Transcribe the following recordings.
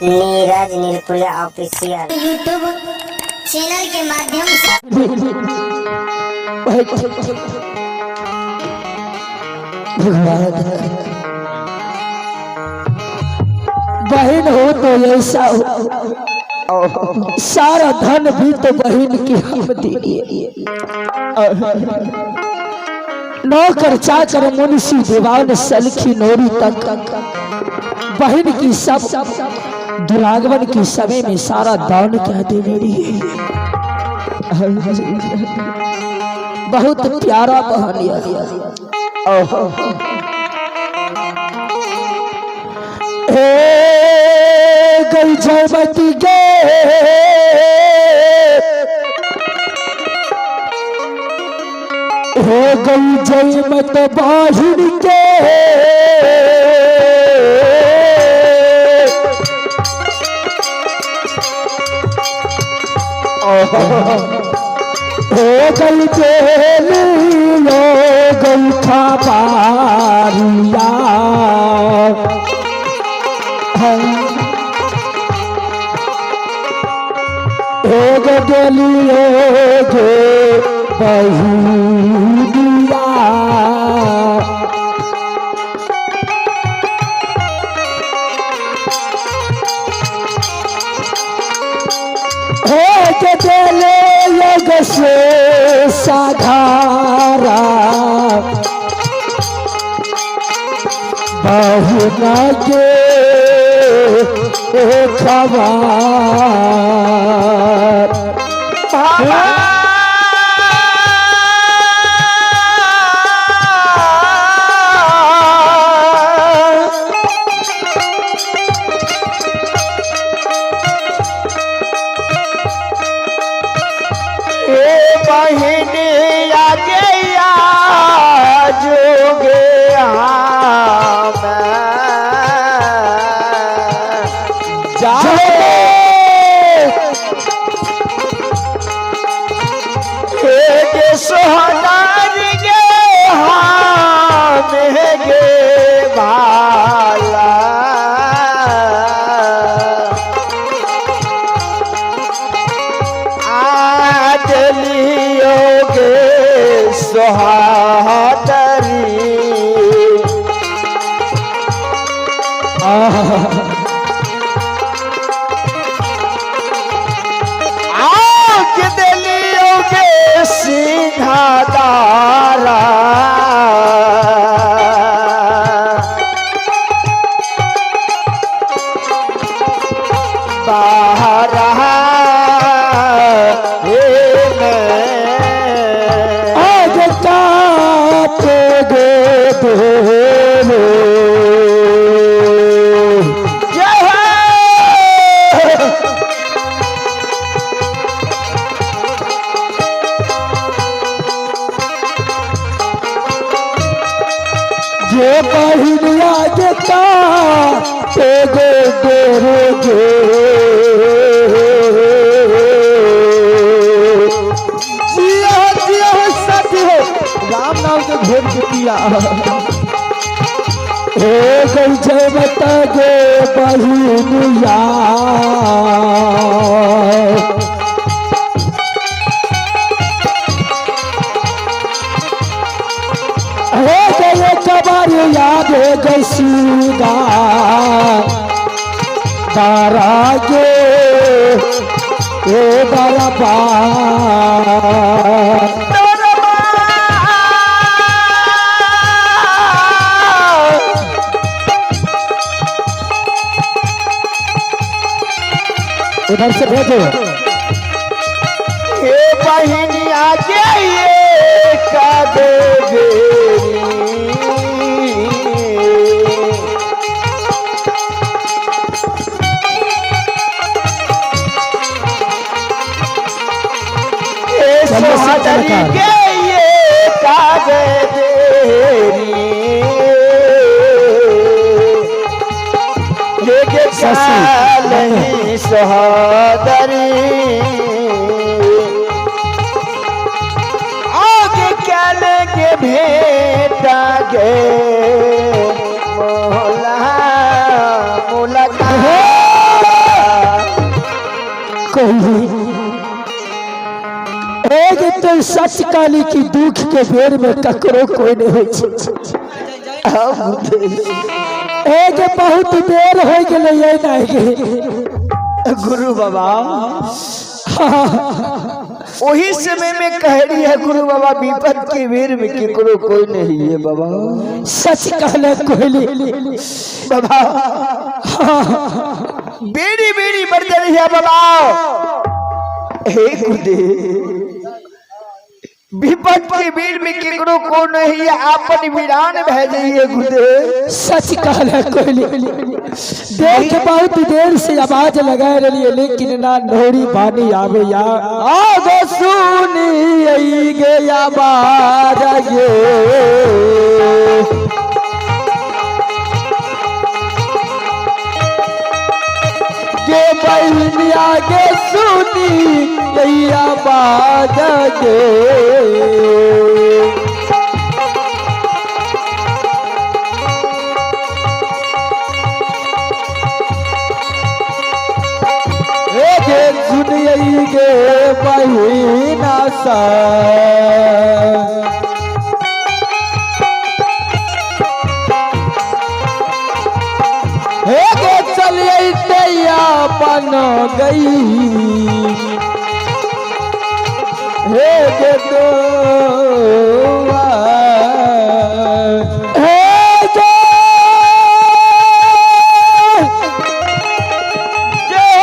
Neeraj Nirpuriya official YouTube channel के माध्यम से। बहन हो तो ऐसा हो, सारा धन भी तो बहन की हम दिए। नौकर चाकर मुंशी दीवान सलखी नोरी तक बहन की सब दुरागमन की समय में सारा दान कह दे मेरी। बहुत प्यारा बहन हे गई जयमती गे, हो गई जयमत बाहिन के। हो गई बेली, हो गई खबारिया, हो गली गे बहिनिया। हो गले योग से साधारा बहुना के खबर। ए बहिनिया के जोगे के सोहनार गे हम गे भाला आदलियो गे सोहादरी। आग दिलियो गे सिंहादारा बाहरा हे मैं आज काटे गे देवे। जय हो। जे बहिनिया के काटे गे देवे गे। जिया जिया हो साथी हो, राम नाम के घोर के पिया। हे गई जयमत गे बहिनिया। हो गए कबर याद गई सीधा दारा गे ए दरबार। उधर से भेजो। हे बहिनिया के ये कदे बेरी। हे चलिए, सोहदरी कलाकार। के ये कादे देरी लेके शशि, चल सोहदरी आगे कल के भेटा गे मोला मुलाकात। तो सच कहली कि दुख के बेर में ककरो कोई नहीं होइ छै। एक बहुत देर हो गेलै ये नहीं के। गुरु बाबा, वही समय में कह रही है गुरु बाबा, विपद के बेर में केकरो कोई नहीं है बाबा। सच कहले कोहली। बाबा, बेड़ी बेड़ी बढ़ जा रही है बाबा। हे गुरुदेव, विपद के बेर में केकरो को नहीं है, आपन वीरान भय जाइए गुरुदेव। सच कहले कोहली। देख बहुत देर से आवाज लगा रही है, लेकिन ना नोरी पानी आवे या। आगो सुनी आई गया बार गे, के बहनिया गे सुनी गैया बाज गे। हे गे सुनियै गे बहिना सा, हे गे चलियै तैया बन गई, हे गे दोआ। हे गे जय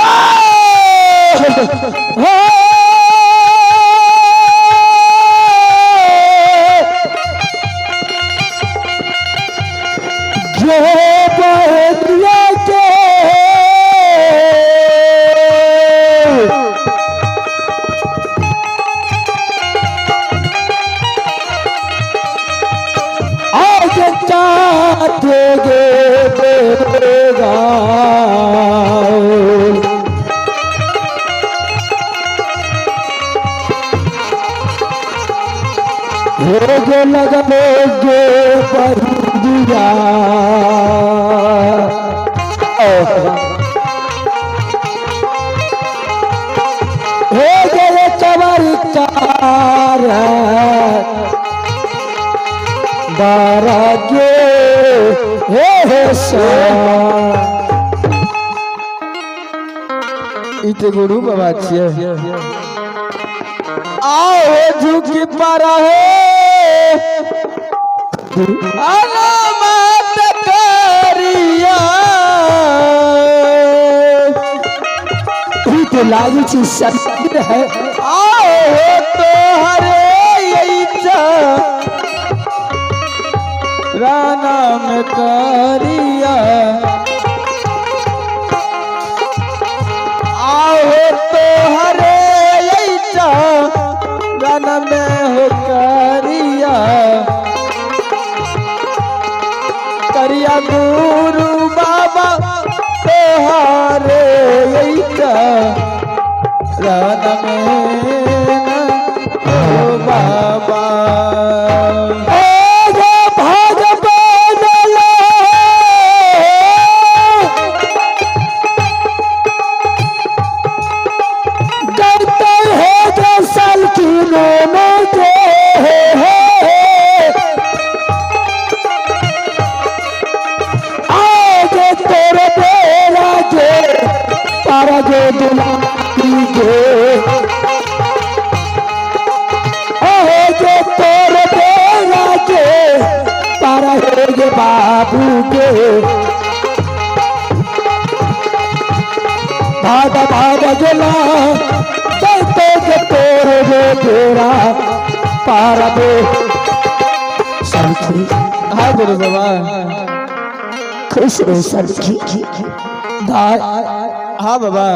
गे बहनिया के आज चाहते गे देगा। गे लगने गे बहिया। हे गे कवर कार बारा गे हे हे सा। ई ते गुरु बाबा छियै। आओ झुक पर है अनामत करिया। ई तो लागी छी शरीर है। आओ तो हरे इच्छा राना में करिया, आओ तो हरे इच्छा राना में हो करिया, करिया गुरु बाबा तोहारे इच्छा राना में न हो बाबा। ओ गे भगवान लो, करते हैं जो साल की नोमो के आगे तेरे बेरा के पारा के दुलारी के, आगे तेरे बेरा के पारा के बाबू के भाग भाग गेला कहते के तोर गे तेरा पारा दे सरखी। हाँ गुरु बाबा। खुश रहो सरखी दाय। हाँ बाबा।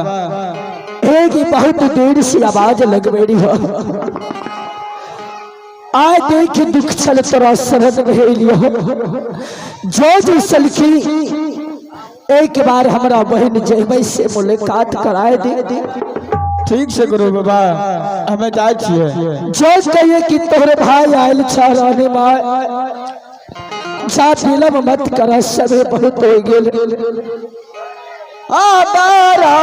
एक ही बहुत देर से आवाज लग रही हो। आय देख दुख छल तोरा शरण भेलियो जो जो सलखी, एक बार हमरा बहन जयबै से मुलाकात कराए दे। ठीक से गुरु बाबा, हमें जाए छियै। जो कहिए कि तोहरे भाई आयल छ रानी माय, जा विलम्ब मत कर, सबे बहुत हो गेल। आ बारा।